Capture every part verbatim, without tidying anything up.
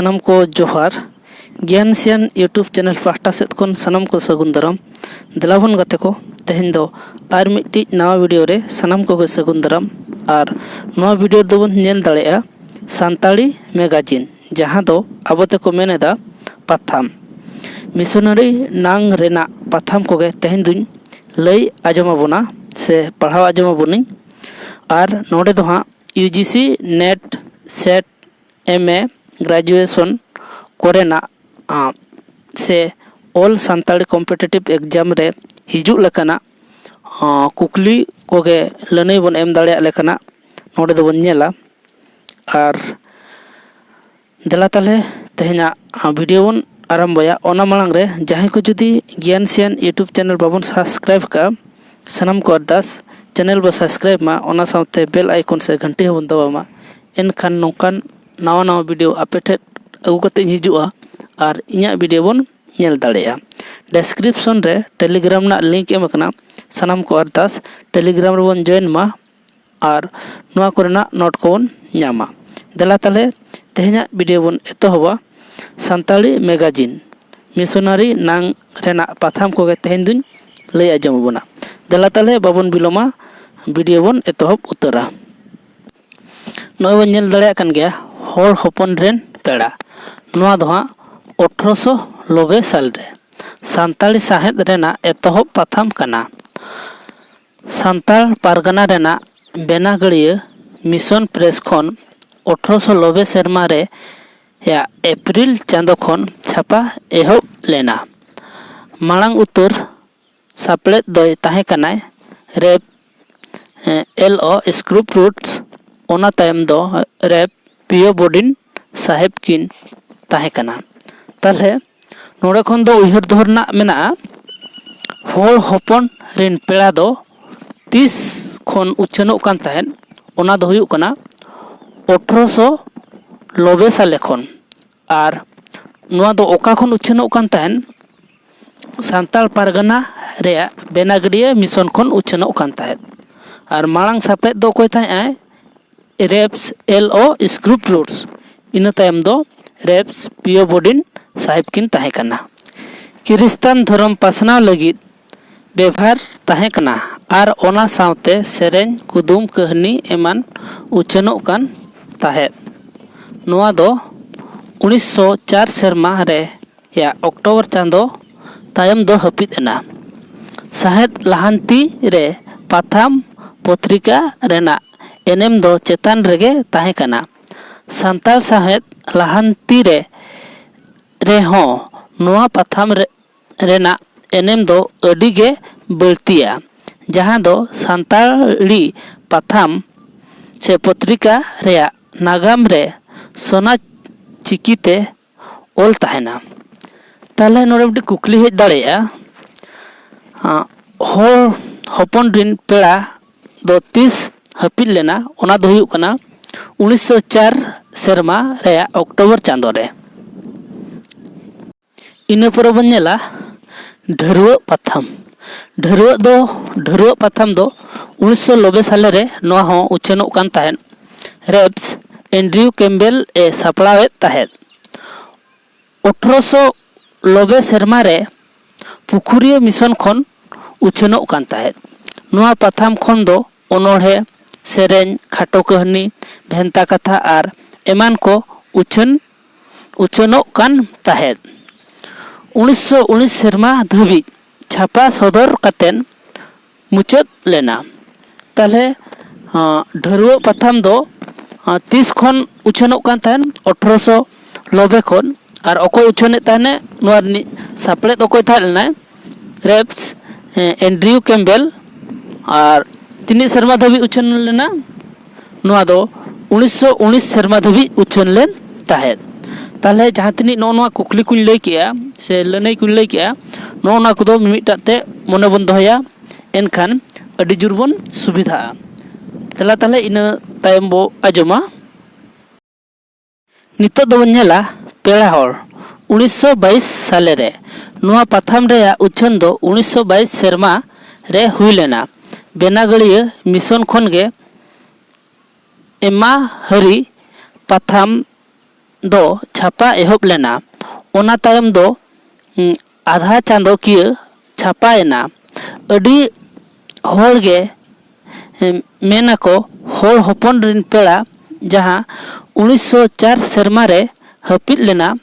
ᱥᱟᱱᱟᱢ ᱠᱚ ᱡᱚᱦᱟᱨ᱾ ᱜᱮᱭᱟᱱ ᱥᱮᱭᱟᱱ YouTube ᱪᱮᱱᱮᱞ ᱯᱟᱦᱴᱟ ᱥᱮᱫ ᱠᱷᱚᱱ ᱥᱟᱱᱟᱢ ᱠᱚ ᱥᱟᱹᱜᱩᱱ ᱫᱟᱨᱟᱢ᱾ ᱫᱮᱞᱟ ᱵᱚᱱ ᱜᱟᱛᱮ ᱠᱚ, ᱛᱮᱦᱮᱧ ᱫᱚ ᱟᱨ ᱢᱤᱫᱴᱤᱡ ᱱᱟᱣᱟ ᱵᱷᱤᱰᱤᱭᱳ ᱨᱮ ᱥᱟᱱᱟᱢ ᱠᱚᱜᱮ ᱥᱟᱹᱜᱩᱱ ᱫᱟᱨᱟᱢ᱾ ᱟᱨ ᱱᱚᱣᱟ ᱵᱷᱤᱰᱤᱭᱳ ᱨᱮᱫᱚ ᱵᱚᱱ ᱧᱮᱞ ᱫᱟᱲᱮᱭᱟᱜᱼᱟ ᱥᱟᱱᱛᱟᱲᱤ ᱢᱮᱜᱟᱡᱤᱱ, ᱡᱟᱦᱟᱸ ᱫᱚ ᱟᱵᱚ ᱛᱮᱠᱚ ᱢᱮᱱ ᱮᱫᱟ ᱯᱟᱛᱷᱟᱢ᱾ ᱢᱤᱥᱚᱱᱟᱨᱤ ᱱᱟᱝ ᱨᱮᱱᱟᱜ ᱯᱟᱛᱷᱟᱢ ᱠᱚᱜᱮ ᱛᱮᱦᱮᱧ ᱫᱩᱧ ᱞᱟᱹᱭ ᱟᱸᱡᱚᱢ ᱟᱵᱚᱱᱟ ᱥᱮ ᱯᱟᱲᱦᱟᱣ ᱟᱸᱡᱚᱢ ᱟᱵᱚᱱᱤᱧ᱾ ᱟᱨ ᱱᱚᱰᱮ ᱫᱚ ᱦᱟᱸᱜ UGC NET, SET, MA, graduation ᱠᱚᱨᱮᱱᱟᱜ, ᱟᱸ, ᱥᱮ all ᱥᱟᱱᱛᱟᱲᱤ competitive exam ᱨᱮ ᱦᱤᱡᱩᱜ ᱞᱮᱠᱟᱱᱟᱜ, ᱟᱸ, ᱠᱩᱠᱞᱤ ᱠᱚᱜᱮ ᱞᱟᱹᱱᱟᱹᱭ ᱵᱚᱱ ᱮᱢ ᱫᱟᱲᱮᱭᱟᱜ ᱞᱮᱠᱟᱱᱟᱜ ᱱᱚᱰᱮ ᱫᱚᱵᱚᱱ ᱧᱮᱞᱟ᱾ ᱟᱨ ᱫᱮᱞᱟ ᱛᱟᱦᱞᱮ ᱛᱮᱦᱮᱧᱟᱜ, ᱟᱸ, ᱵᱷᱤᱰᱤᱭᱳ ᱵᱚᱱ ᱟᱨᱟᱢᱵᱚᱭᱟ᱾ ᱚᱱᱟ ᱢᱟᱲᱟᱝ ᱨᱮ ᱡᱟᱦᱟᱸᱭ ᱠᱚ ᱡᱩᱫᱤ ᱜᱮᱭᱟᱱ ᱥᱮᱭᱟᱱ YouTube ᱪᱮᱱᱮᱞ ᱵᱟᱵᱚᱱ subscribe ᱠᱟᱜᱼᱟ, ᱥᱟᱱᱟᱢ ᱠᱚ ᱟᱨᱫᱟᱥ ᱪᱮᱱᱮᱞ ᱵᱚ subscribe ᱢᱟ, ᱚᱱᱟ ᱥᱟᱶᱛᱮ bell icon ᱥᱮ ᱜᱷᱟᱱᱴᱤ ᱦᱚᱸᱵᱚᱱ ᱫᱟᱵᱟᱣ ᱢᱟ᱾ ᱮᱱᱠᱷᱟᱱ ᱱᱚᱝᱠᱟᱱ ᱱᱟᱣᱟ ᱱᱟᱣᱟ ᱵᱷᱤᱰᱤᱭᱳ ᱟᱯᱮ ᱴᱷᱮᱱ ᱟᱹᱜᱩ ᱠᱟᱛᱮ ᱤᱧ ᱦᱤᱡᱩᱜᱼᱟ ᱟᱨ ᱤᱧᱟᱹᱜ ᱵᱷᱤᱰᱤᱭᱳ ᱵᱚᱱ ᱧᱮᱞ ᱫᱟᱲᱮᱭᱟᱜᱼᱟ᱾ ᱰᱮᱥᱠᱨᱤᱯᱥᱚᱱ ᱨᱮ ᱴᱮᱞᱤᱜᱨᱟᱢ ᱨᱮᱱᱟᱜ ᱞᱤᱝᱠ ᱮᱢ ᱟᱠᱟᱱᱟ, ᱥᱟᱱᱟᱢ ᱠᱚ ᱟᱨᱫᱟᱥ ᱴᱮᱞᱤᱜᱨᱟᱢ ᱨᱮᱵᱚᱱ ᱡᱚᱭᱮᱱ ᱢᱟ᱾ ᱟᱨ ᱱᱚᱣᱟ ᱠᱚᱨᱮᱱᱟᱜ ᱱᱳᱴ ᱠᱚᱵᱚᱱ ᱧᱟᱢᱟ᱾ ᱫᱮᱞᱟ ᱛᱟᱦᱞᱮ ᱛᱮᱦᱮᱧᱟᱜ ᱵᱷᱤᱰᱤᱭᱳ ᱵᱚᱱ ᱮᱛᱚᱦᱚᱵᱟ᱾ ᱥᱟᱱᱛᱟᱲᱤ ᱢᱮᱜᱟᱡᱤᱱ ᱢᱤᱥᱚᱱᱟᱨᱤ ᱱᱟᱝ ᱨᱮᱱᱟᱜ ᱯᱟᱛᱷᱟᱢ ᱠᱚᱜᱮ ᱛᱮᱦᱮᱧ ᱫᱩᱧ ᱞᱟᱹᱭ ᱟᱸᱡᱚᱢ ᱟᱵᱚᱱᱟ᱾ ᱫᱮᱞᱟ ᱛᱟᱦᱞᱮ ᱵᱟᱵᱚᱱ ᱵᱤᱞᱚᱢᱟ, ᱵᱷᱤᱰᱤᱭᱳ ᱵᱚᱱ ᱮᱛᱚᱦᱚᱵ ᱩᱛᱟᱹᱨᱟ᱾ ᱱᱚᱜᱼᱚᱭ ᱵᱚᱱ ᱧᱮᱞ ᱫᱟᱲᱮᱭᱟᱜ ᱠᱟᱱ ᱜᱮᱭᱟ, ᱦᱚᱲ ᱦᱚᱯᱚᱱ ᱨᱮᱱ ᱯᱮᱲᱟ᱾ ᱱᱚᱣᱟ ᱫᱚ ᱦᱟᱸᱜ ᱟᱴᱷᱨᱚᱥᱚ ᱱᱚᱵᱵᱳᱭ ᱥᱟᱞ ᱨᱮ ᱥᱟᱱᱛᱟᱲᱤ ᱥᱟᱶᱦᱮᱫ ᱨᱮᱱᱟᱜ ᱮᱛᱚᱦᱚᱵ ᱯᱟᱛᱷᱟᱢ ᱠᱟᱱᱟ᱾ ᱥᱟᱱᱛᱟᱲ ᱯᱟᱨᱜᱟᱱᱟ ᱨᱮᱱᱟᱜ ᱵᱮᱱᱟᱜᱟᱹᱲᱤᱭᱟᱹ ᱢᱤᱥᱚᱱ ᱯᱨᱮᱥ ᱠᱷᱚᱱ ᱟᱴᱷᱨᱚᱥᱚ ᱱᱚᱵᱵᱳᱭ ᱥᱮᱨᱢᱟ ᱨᱮᱭᱟᱜ ᱮᱯᱨᱤᱞ ᱪᱟᱸᱫᱚ ᱠᱷᱚᱱ ᱪᱷᱟᱯᱟ ᱮᱦᱚᱵ ᱞᱮᱱᱟ᱾ ᱢᱟᱲᱟᱝ ᱩᱛᱟᱹᱨ ᱥᱟᱯᱲᱮᱫ ᱫᱚᱭ ᱛᱟᱦᱮᱸ ᱠᱟᱱᱟᱭ ᱨᱮᱵᱷ. ᱮᱞ ᱳ ᱥᱠᱨᱩᱯ ᱨᱩᱴᱥ, ᱚᱱᱟ ᱛᱟᱭᱚᱢ ᱫᱚ ᱨᱮᱵᱷ. ᱯᱤᱭᱳ ᱵᱚᱰᱤᱱ ᱥᱟᱦᱮᱵᱽ ᱠᱤᱱ ᱛᱟᱦᱮᱸ ᱠᱟᱱᱟ᱾ ᱛᱟᱦᱞᱮ ᱱᱚᱰᱮ ᱠᱷᱚᱱ ᱫᱚ ᱩᱭᱦᱟᱹᱨ ᱫᱚᱦᱚ ᱨᱮᱱᱟᱜ ᱢᱮᱱᱟᱜᱼᱟ, ᱦᱚᱲ ᱦᱚᱯᱚᱱ ᱨᱮᱱ ᱯᱮᱲᱟ ᱫᱚ ᱛᱤᱥ ᱠᱷᱚᱱ ᱩᱪᱷᱟᱹᱱᱚᱜ ᱠᱟᱱ ᱛᱟᱦᱮᱸᱫ, ᱚᱱᱟ ᱫᱚ ᱦᱩᱭᱩᱜ ᱠᱟᱱᱟ ᱟᱴᱷᱨᱚᱥᱚ ᱱᱚᱵᱵᱳᱭ ᱥᱟᱞᱮ ᱠᱷᱚᱱ᱾ ᱟᱨ ᱱᱚᱣᱟ ᱫᱚ ᱚᱠᱟ ᱠᱷᱚᱱ ᱩᱪᱷᱟᱹᱱᱚᱜ ᱠᱟᱱ ᱛᱟᱦᱮᱸᱫ? ᱥᱟᱱᱛᱟᱲ ᱯᱟᱨᱜᱟᱱᱟ ᱨᱮᱭᱟᱜ ᱵᱮᱱᱟᱜᱟᱹᱲᱤᱭᱟᱹ ᱢᱤᱥᱚᱱ ᱠᱷᱚᱱ ᱩᱪᱷᱟᱹᱱᱚᱜ ᱠᱟᱱ ᱛᱟᱦᱮᱸᱫ᱾ ᱟᱨ ᱢᱟᱲᱟᱝ ᱥᱟᱯᱲᱮᱫ ᱫᱚ ᱚᱠᱚᱭ ᱛᱟᱦᱮᱸᱫ ᱟᱭ? ᱨᱮᱵᱷ. ᱮᱞ ᱳ ᱥᱠᱨᱩᱯ ᱨᱩᱴᱥ, ᱤᱱᱟᱹ ᱛᱟᱭᱚᱢ ᱫᱚ ᱨᱮᱵᱥ ᱯᱤᱭᱳ ᱵᱳᱰᱤᱱ ᱥᱟᱦᱮᱵᱽ ᱠᱤᱱ ᱛᱟᱦᱮᱸ ᱠᱟᱱᱟ᱾ ᱠᱷᱨᱤᱥᱴᱟᱱ ᱫᱷᱚᱨᱚᱢ ᱯᱟᱥᱱᱟᱣ ᱞᱟᱹᱜᱤᱫ ᱵᱮᱵᱷᱟᱨ ᱛᱟᱦᱮᱸ ᱠᱟᱱᱟ ᱟᱨ ᱚᱱᱟ ᱥᱟᱶᱛᱮ ᱥᱮᱨᱮᱧ, ᱠᱩᱫᱩᱢ, ᱠᱟᱹᱦᱱᱤ ᱮᱢᱟᱱ ᱩᱪᱷᱟᱹᱱᱚᱜ ᱠᱟᱱ ᱛᱟᱦᱮᱸᱫ᱾ ᱱᱚᱣᱟ ᱫᱚ ᱩᱱᱤᱥᱥᱚ ᱪᱟᱨ ᱥᱮᱨᱢᱟ ᱨᱮᱭᱟᱜ ᱚᱠᱴᱳᱵᱚᱨ ᱪᱟᱸᱫᱚ ᱛᱟᱭᱚᱢ ᱫᱚ ᱦᱟᱹᱯᱤᱫ ᱮᱱᱟ᱾ ᱥᱟᱶᱦᱮᱫ ᱞᱟᱦᱟᱱᱛᱤ ᱨᱮ ᱯᱟᱛᱷᱟᱢ ᱯᱚᱛᱨᱤᱠᱟ ᱨᱮᱱᱟᱜ ᱮᱱᱮᱢ ᱫᱚ ᱪᱮᱛᱟᱱ ᱨᱮᱜᱮ ᱛᱟᱦᱮᱸ ᱠᱟᱱᱟ᱾ ᱥᱟᱱᱛᱟᱲ ᱥᱟᱶᱦᱮᱫ ᱞᱟᱦᱟᱱᱛᱤ ᱨᱮ ᱨᱮᱦᱚᱸ ᱱᱚᱣᱟ ᱯᱟᱛᱷᱟᱢ ᱨᱮ ᱨᱮᱱᱟᱜ ᱮᱱᱮᱢ ᱫᱚ ᱟᱹᱰᱤ ᱜᱮ ᱵᱟᱹᱲᱛᱤᱭᱟ, ᱡᱟᱦᱟᱸ ᱫᱚ ᱥᱟᱱᱛᱟᱲᱤ ᱯᱟᱛᱷᱟᱢ ᱥᱮ ᱯᱚᱛᱨᱤᱠᱟ ᱨᱮᱭᱟᱜ ᱱᱟᱜᱟᱢ ᱨᱮ ᱥᱚᱱᱟ ᱪᱤᱠᱤᱛᱮ ᱚᱞ ᱛᱟᱦᱮᱱᱟ᱾ ᱛᱟᱦᱚᱞᱮ ᱱᱚᱰᱮ ᱢᱤᱫᱴᱤᱡ ᱠᱩᱠᱞᱤ ᱦᱮᱡ ᱫᱟᱲᱮᱭᱟᱜᱼᱟ, ᱟᱸ, ᱦᱚᱲ ᱦᱚᱯᱚᱱ ᱨᱤᱱ ᱯᱮᱲᱟ ᱫᱚ ᱛᱤᱥ ᱦᱟᱹᱯᱤᱫ ᱞᱮᱱᱟ? ᱚᱱᱟ ᱫᱚ ᱦᱩᱭᱩᱜ ᱠᱟᱱᱟ ᱩᱱᱤᱥᱥᱚ ᱪᱟᱨ ᱥᱮᱨᱢᱟ ᱨᱮᱭᱟᱜ ᱚᱠᱴᱳᱵᱚᱨ ᱪᱟᱸᱫᱳ ᱨᱮ᱾ ᱤᱱᱟᱹ ᱯᱚᱨᱮ ᱵᱚᱱ ᱧᱮᱞᱟ ᱰᱷᱟᱹᱨᱣᱟᱹᱜ ᱯᱟᱛᱷᱟᱢ᱾ ᱰᱷᱟᱹᱨᱣᱟᱹᱜ ᱫᱚ, ᱰᱷᱟᱹᱨᱣᱟᱹᱜ ᱯᱟᱛᱷᱟᱢ ᱫᱚ ᱩᱱᱤᱥᱥᱚ ᱱᱚᱵᱵᱳᱭ ᱥᱟᱞᱮ ᱨᱮ ᱱᱚᱣᱟ ᱦᱚᱸ ᱩᱪᱷᱟᱹᱱᱚᱜ ᱠᱟᱱ ᱛᱟᱦᱮᱸᱫ᱾ ᱨᱮᱵᱥ ᱮᱱᱰᱨᱤᱭᱩ ᱠᱮᱢᱵᱮᱞ ᱮ ᱥᱟᱯᱲᱟᱣᱮᱫ ᱛᱟᱦᱮᱸᱫ᱾ ᱟᱴᱷᱨᱚᱥᱚ ᱱᱚᱵᱵᱳᱭ ᱥᱮᱨᱢᱟ ᱨᱮ ᱯᱩᱠᱷᱩᱨᱤᱭᱟᱹ ᱢᱤᱥᱚᱱ ᱠᱷᱚᱱ ᱩᱪᱷᱟᱹᱱᱚᱜ ᱠᱟᱱ ᱛᱟᱦᱮᱸᱫ᱾ ᱱᱚᱣᱟ ᱯᱟᱛᱷᱟᱢ ᱠᱷᱚᱱ ᱫᱚ ᱚᱱᱚᱬᱦᱮ, ᱥᱮᱨᱮᱧ, ᱠᱷᱟᱴᱚ ᱠᱟᱹᱦᱱᱤ, ᱵᱷᱮᱱᱛᱟ ᱠᱟᱛᱷᱟ ᱟᱨ ᱮᱢᱟᱱ ᱠᱚ ᱩᱪᱷᱟᱹᱱ, ᱩᱪᱷᱟᱹᱱᱚᱜ ᱠᱟᱱ ᱛᱟᱦᱮᱸᱫ᱾ ᱩᱱᱤᱥᱥᱚ ᱩᱱᱤᱥ ᱥᱮᱨᱢᱟ ᱫᱷᱟᱹᱵᱤᱡ ᱪᱷᱟᱯᱟ ᱥᱚᱫᱚᱨ ᱠᱟᱛᱮᱫ ᱢᱩᱪᱟᱹᱫ ᱞᱮᱱᱟ᱾ ᱛᱟᱦᱚᱞᱮ, ᱟᱸ, ᱰᱷᱟᱹᱨᱣᱟᱹᱜ ᱯᱟᱛᱷᱟᱢ ᱫᱚ, ᱟᱸ, ᱛᱤᱥ ᱠᱷᱚᱱ ᱩᱪᱷᱟᱹᱱᱚᱜ ᱠᱟᱱ ᱛᱟᱦᱮᱸᱱ? ᱟᱴᱷᱨᱚᱥᱚ ᱱᱚᱵᱵᱳᱭ ᱠᱷᱚᱱ᱾ ᱟᱨ ᱚᱠᱚᱭ ᱩᱪᱷᱟᱹᱱᱮᱫ ᱛᱟᱦᱮᱱᱮ? ᱱᱚᱣᱟ ᱨᱤᱱᱤᱡ ᱥᱟᱯᱲᱮᱫ ᱚᱠᱚᱭ ᱛᱟᱦᱮᱸ ᱞᱮᱱᱟᱭ? ᱨᱮᱵᱥ, ᱮᱸ, ᱮᱱᱰᱨᱤᱭᱩ ᱠᱮᱢᱵᱮᱞ᱾ ᱟᱨ ᱛᱤᱱᱟᱹᱜ ᱥᱮᱨᱢᱟ ᱫᱷᱟᱹᱵᱤᱡ ᱩᱪᱷᱟᱹᱱ ᱞᱮᱱᱟ? ᱱᱚᱣᱟ ᱫᱚ ᱩᱱᱤᱥᱥᱚ ᱩᱱᱤᱥ ᱥᱮᱨᱢᱟ ᱫᱷᱟᱹᱵᱤᱡ ᱩᱪᱷᱟᱹᱱ ᱞᱮᱱ ᱛᱟᱦᱮᱸᱫ᱾ ᱛᱟᱦᱚᱞᱮ ᱡᱟᱦᱟᱸ ᱛᱤᱱᱟᱹᱜ ᱱᱚᱜᱼᱚ ᱱᱚᱣᱟ ᱠᱩᱠᱞᱤ ᱠᱚᱧ ᱞᱟᱹᱭ ᱠᱮᱜᱼᱟ ᱥᱮ ᱞᱟᱹᱱᱟᱹᱭ ᱠᱚᱧ ᱞᱟᱹᱭ ᱠᱮᱜᱼᱟ, ᱱᱚᱜᱼᱚ ᱱᱚᱣᱟ ᱠᱚᱫᱚ ᱢᱤᱢᱤᱫᱴᱟᱜ ᱛᱮ ᱢᱚᱱᱮ ᱵᱚᱱ ᱫᱚᱦᱚᱭᱟ, ᱮᱱᱠᱷᱟᱱ ᱟᱹᱰᱤ ᱡᱳᱨ ᱵᱚᱱ ᱥᱩᱵᱤᱫᱷᱟᱜᱼᱟ᱾ ᱫᱮᱞᱟ ᱛᱟᱦᱚᱞᱮ ᱤᱱᱟᱹ ᱛᱟᱭᱚᱢ ᱵᱚ ᱟᱸᱡᱚᱢᱟ᱾ ᱱᱤᱛᱚᱜ ᱫᱚᱵᱚᱱ ᱧᱮᱞᱟ ᱯᱮᱲᱟ ᱦᱚᱲ, ᱩᱱᱤᱥᱥᱚ ᱵᱟᱭᱤᱥ ᱥᱟᱞᱮ ᱨᱮ᱾ ᱱᱚᱣᱟ ᱯᱟᱛᱷᱟᱢ ᱨᱮᱭᱟᱜ ᱩᱪᱷᱟᱹᱱ ᱫᱚ ᱩᱱᱤᱥᱥᱚ ᱵᱟᱭᱤᱥ ᱥᱮᱨᱢᱟ ᱨᱮ ᱦᱩᱭ ᱞᱮᱱᱟ᱾ ᱵᱮᱱᱟᱜᱟᱹᱲᱤᱭᱟᱹ ᱢᱤᱥᱚᱱ ᱠᱷᱚᱱ ᱜᱮ ᱮᱢᱟ ᱦᱟᱹᱨᱤ ᱯᱟᱛᱷᱟᱢ ᱫᱚ ᱪᱷᱟᱯᱟ ᱮᱦᱚᱵ ᱞᱮᱱᱟ᱾ ᱚᱱᱟ ᱛᱟᱭᱚᱢ ᱫᱚ ᱩᱸ, ᱟᱫᱷᱟ ᱪᱟᱸᱫᱚᱠᱤᱭᱟᱹ ᱪᱷᱟᱯᱟᱭᱮᱱᱟ᱾ ᱟᱹᱰᱤ ᱦᱚᱲ ᱜᱮ, ᱮᱢ, ᱢᱮᱱᱟᱠᱚ, ᱦᱚᱲ ᱦᱚᱯᱚᱱ ᱨᱤᱱ ᱯᱮᱲᱟ, ᱡᱟᱦᱟᱸ ᱩᱱᱤᱥᱥᱚ ᱪᱟᱨ ᱥᱮᱨᱢᱟ ᱨᱮ ᱦᱟᱹᱯᱤᱫ ᱞᱮᱱᱟ,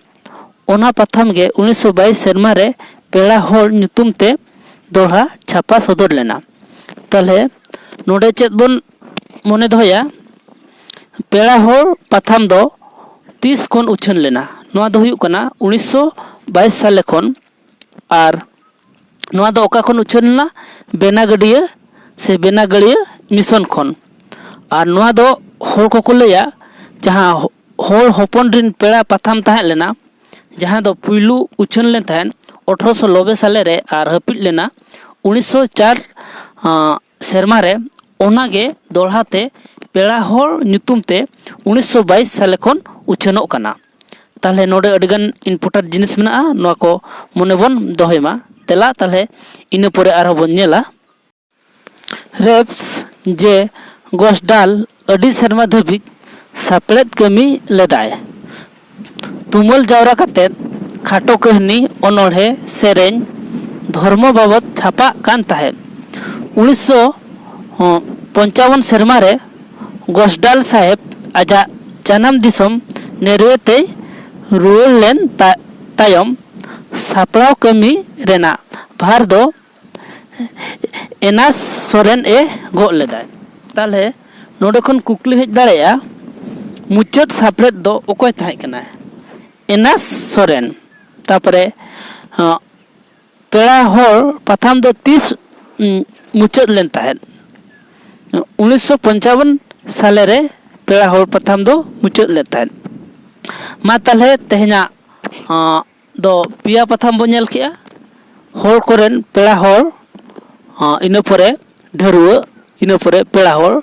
ᱚᱱᱟ ᱯᱟᱛᱷᱟᱢ ᱜᱮ ᱩᱱᱤᱥᱥᱚ ᱵᱟᱭᱤᱥ ᱥᱮᱨᱢᱟ ᱨᱮ ᱯᱮᱲᱟ ᱦᱚᱲ ᱧᱩᱛᱩᱢ ᱛᱮ ᱫᱚᱦᱲᱟ ᱪᱷᱟᱯᱟ ᱥᱚᱫᱚᱨ ᱞᱮᱱᱟ᱾ ᱛᱟᱦᱞᱮ ᱱᱚᱰᱮ ᱪᱮᱫ ᱵᱚᱱ ᱢᱚᱱᱮ ᱫᱚᱦᱚᱭᱟ? ᱯᱮᱲᱟ ᱦᱚᱲ ᱯᱟᱛᱷᱟᱢ ᱫᱚ ᱛᱤᱥ ᱠᱷᱚᱱ ᱩᱪᱷᱟᱹᱱ ᱞᱮᱱᱟ? ᱱᱚᱣᱟ ᱫᱚ ᱦᱩᱭᱩᱜ ᱠᱟᱱᱟ ᱩᱱᱤᱥᱥᱚ ᱵᱟᱭᱤᱥ ᱥᱟᱞᱮ ᱠᱷᱚᱱ᱾ ᱟᱨ ᱱᱚᱣᱟ ᱫᱚ ᱚᱠᱟ ᱠᱷᱚᱱ ᱩᱪᱷᱟᱹᱱ ᱞᱮᱱᱟ? ᱵᱮᱱᱟᱜᱟᱹᱰᱤᱭᱟᱹ ᱥᱮ ᱵᱮᱱᱟᱜᱟᱹᱲᱤᱭᱟᱹ ᱢᱤᱥᱚᱱ ᱠᱷᱚᱱ᱾ ᱟᱨ ᱱᱚᱣᱟ ᱫᱚ ᱦᱚᱲ ᱠᱚᱠᱚ ᱞᱟᱹᱭᱟ, ᱡᱟᱦᱟᱸ ᱦᱚ-, ᱦᱚᱲ ᱦᱚᱯᱚᱱ ᱨᱤᱱ ᱯᱮᱲᱟ ᱯᱟᱛᱷᱟᱢ ᱛᱟᱦᱮᱸ ᱞᱮᱱᱟ, ᱡᱟᱦᱟᱸ ᱫᱚ ᱯᱩᱭᱞᱩ ᱩᱪᱷᱟᱹᱱ ᱞᱮᱱ ᱛᱟᱦᱮᱸᱫ ᱟᱴᱷᱨᱚᱥᱚ ᱱᱚᱵᱵᱳᱭ ᱥᱟᱞᱮ ᱨᱮ ᱟᱨ ᱦᱟᱹᱯᱤᱫ ᱞᱮᱱᱟ ᱩᱱᱤᱥᱥᱚ ᱪᱟᱨ, ᱟᱸ, ᱥᱮᱨᱢᱟ ᱨᱮ, ᱚᱱᱟᱜᱮ ᱫᱚᱦᱲᱟ ᱛᱮ ᱯᱮᱲᱟ ᱦᱚᱲ ᱧᱩᱛᱩᱢ ᱛᱮ ᱩᱱᱤᱥᱥᱚ ᱵᱟᱭᱤᱥ ᱥᱟᱞᱮ ᱠᱷᱚᱱ ᱩᱪᱷᱟᱹᱱᱚᱜ ᱠᱟᱱᱟ᱾ ᱛᱟᱦᱞᱮ ᱱᱚᱰᱮ ᱟᱹᱰᱤᱜᱟᱱ important ᱡᱤᱱᱤᱥ ᱢᱮᱱᱟᱜᱼᱟ, ᱱᱚᱣᱟ ᱠᱚ ᱢᱚᱱᱮ ᱵᱚᱱ ᱫᱚᱦᱚᱭ ᱢᱟ᱾ ᱫᱮᱞᱟ ᱛᱟᱦᱞᱮ ᱤᱱᱟᱹ ᱯᱚᱨᱮ ᱟᱨᱦᱚᱸ ᱵᱚᱱ ᱧᱮᱞᱟ᱾ ᱨᱮᱯᱥ ᱡᱮ ᱜᱚᱥᱰᱟᱞ ᱟᱹᱰᱤ ᱥᱮᱨᱢᱟ ᱫᱷᱟᱹᱵᱤᱡ ᱥᱟᱯᱲᱮᱫ ᱠᱟᱹᱢᱤ ᱞᱮᱫᱟᱭ᱾ ᱛᱩᱢᱟᱹᱞ ᱡᱟᱣᱨᱟ ᱠᱟᱛᱮᱫ ᱠᱷᱟᱴᱚ ᱠᱟᱹᱦᱱᱤ, ᱚᱱᱚᱬᱦᱮ, ᱥᱮᱨᱮᱧ, ᱫᱷᱚᱨᱢᱚ ᱵᱟᱵᱚᱫ ᱪᱷᱟᱯᱟᱜ ᱠᱟᱱ ᱛᱟᱦᱮᱸᱫ᱾ ᱩᱱᱤᱥᱥᱚ ᱯᱚᱧᱪᱟᱣᱚᱱ ᱥᱮᱨᱢᱟ ᱨᱮ ᱜᱚᱥᱰᱟᱞ ᱥᱟᱦᱮᱵᱽ ᱟᱡᱟᱜ ᱡᱟᱱᱟᱢ ᱫᱤᱥᱚᱢ ᱱᱮᱨᱣᱮ ᱛᱮᱭ ᱨᱩᱣᱟᱹᱲ ᱞᱮᱱ ᱛᱟ-, ᱛᱟᱭᱚᱢ ᱥᱟᱯᱲᱟᱣ ᱠᱟᱹᱢᱤ ᱨᱮᱱᱟᱜ ᱵᱷᱟᱨ ᱫᱚ ᱮᱱᱟᱥ ᱥᱚᱨᱮᱱ ᱮ ᱜᱚᱜ ᱞᱮᱫᱟᱭ᱾ ᱛᱟᱦᱞᱮ ᱱᱚᱰᱮ ᱠᱷᱚᱱ ᱠᱩᱠᱞᱤ ᱦᱮᱡ ᱫᱟᱲᱮᱭᱟᱜᱼᱟ, ᱢᱩᱪᱟᱹᱫ ᱥᱟᱯᱲᱮᱫ ᱫᱚ ᱚᱠᱚᱭ ᱛᱟᱦᱮᱸ ᱠᱟᱱᱟᱭ? ᱮᱱᱟᱥ ᱥᱚᱨᱮᱱ᱾ ᱛᱟᱯᱚᱨᱮ, ᱟᱸ, ᱯᱮᱲᱟ ᱦᱚᱲ ᱯᱟᱛᱷᱟᱢ ᱫᱚ ᱛᱤᱥ, ᱩᱸ, ᱢᱩᱪᱟᱹᱫ ᱞᱮᱱ ᱛᱟᱦᱮᱸᱫ? ᱩᱱᱤᱥᱥᱚ ᱯᱚᱧᱪᱟᱵᱚᱱ ᱥᱟᱞᱮ ᱨᱮ ᱯᱮᱲᱟ ᱦᱚᱲ ᱯᱟᱛᱷᱟᱢ ᱫᱚ ᱢᱩᱪᱟᱹᱫ ᱞᱮᱱ ᱛᱟᱦᱮᱸᱫ᱾ ᱢᱟ ᱛᱟᱦᱞᱮ ᱛᱮᱦᱮᱧᱟᱜ, ᱟᱸ, ᱫᱚ ᱯᱮᱭᱟ ᱯᱟᱛᱷᱟᱢ ᱵᱚᱱ ᱧᱮᱞ ᱠᱮᱜᱼᱟ, ᱦᱚᱲ ᱠᱚᱨᱮᱱ ᱯᱮᱲᱟ ᱦᱚᱲ, ᱟᱸ, ᱤᱱᱟᱹ ᱯᱚᱨᱮ ᱰᱷᱟᱹᱨᱣᱟᱹᱜ, ᱤᱱᱟᱹ ᱯᱚᱨᱮ ᱯᱮᱲᱟ ᱦᱚᱲ᱾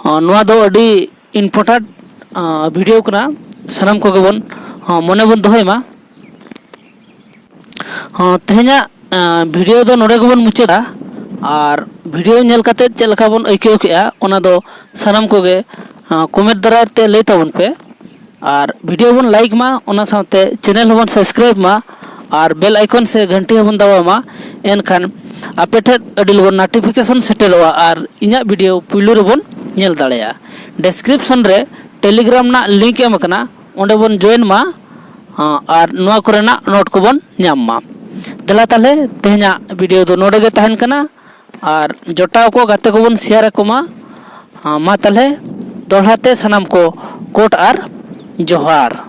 ᱟᱸ, ᱱᱚᱣᱟ ᱫᱚ ᱟᱹᱰᱤ important, ᱟᱸ, video ᱠᱟᱱᱟ, ᱥᱟᱱᱟᱢ ᱠᱚᱜᱮ ᱵᱚᱱ, ᱟᱸ, ᱢᱚᱱᱮ ᱵᱚᱱ ᱫᱚᱦᱚᱭ ᱢᱟ᱾ ᱟᱸ, ᱛᱮᱦᱮᱧᱟᱜ, ᱟᱸ, video ᱫᱚ ᱱᱚᱰᱮ ᱜᱮᱵᱚᱱ ᱢᱩᱪᱟᱹᱫᱟ᱾ ᱟᱨ video ᱧᱮᱞ ᱠᱟᱛᱮ ᱪᱮᱫ ᱞᱮᱠᱟ ᱵᱚᱱ ᱟᱹᱭᱠᱟᱹᱣ ᱠᱮᱜᱼᱟ, ᱚᱱᱟ ᱫᱚ ᱥᱟᱱᱟᱢ ᱠᱚᱜᱮ, ᱟᱸ, comment ᱫᱟᱨᱟᱭ ᱛᱮ ᱞᱟᱹᱭ ᱛᱟᱵᱚᱱ ᱯᱮ᱾ ᱟᱨ video ᱵᱚᱱ like ᱢᱟ, ᱚᱱᱟ ᱥᱟᱶᱛᱮ channel ᱦᱚᱸᱵᱚᱱ subscribe ᱢᱟ, ᱟᱨ bell icon ᱥᱮ ᱜᱷᱟᱱᱴᱤ ᱦᱚᱸᱵᱚᱱ ᱫᱟᱵᱟᱣ ᱢᱟ᱾ ᱮᱱᱠᱷᱟᱱ ᱟᱯᱮ ᱴᱷᱮᱱ ᱟᱹᱰᱤ ᱞᱚᱜᱚᱱ notification ᱥᱮᱴᱮᱨᱚᱜᱼᱟ ᱟᱨ ᱤᱧᱟᱹᱜ video ᱯᱩᱭᱞᱩ ᱨᱮᱵᱚᱱ ᱧᱮᱞ ᱫᱟᱲᱮᱭᱟᱜᱼᱟ᱾ Description ᱨᱮ Telegram ᱨᱮᱱᱟᱜ link ᱮᱢ ᱟᱠᱟᱱᱟ, ᱚᱸᱰᱮ ᱵᱚᱱ join ᱢᱟ, ᱟᱨ ᱱᱚᱣᱟ ᱠᱚᱨᱮᱱᱟᱜ note ᱠᱚᱵᱚᱱ ᱧᱟᱢ ᱢᱟ᱾ ᱫᱮᱞᱟ ᱛᱟᱦᱞᱮ, ᱛᱮᱦᱮᱧᱟᱜ video ᱫᱚ ᱱᱚᱰᱮ ᱜᱮ ᱛᱟᱦᱮᱱ ᱠᱟᱱᱟ᱾ ᱟᱨ ᱡᱚᱴᱟᱣ ᱠᱚ, ᱜᱟᱛᱮ ᱠᱚᱵᱚᱱ share ᱟᱠᱚ ᱢᱟ᱾ ᱟᱸ, ᱢᱟ ᱛᱟᱦᱞᱮ, ᱫᱚᱦᱲᱟ ᱛᱮ ᱥᱟᱱᱟᱢ ᱠᱚ ᱠᱳᱴ ᱟᱨ ᱡᱚᱦᱟᱨ᱾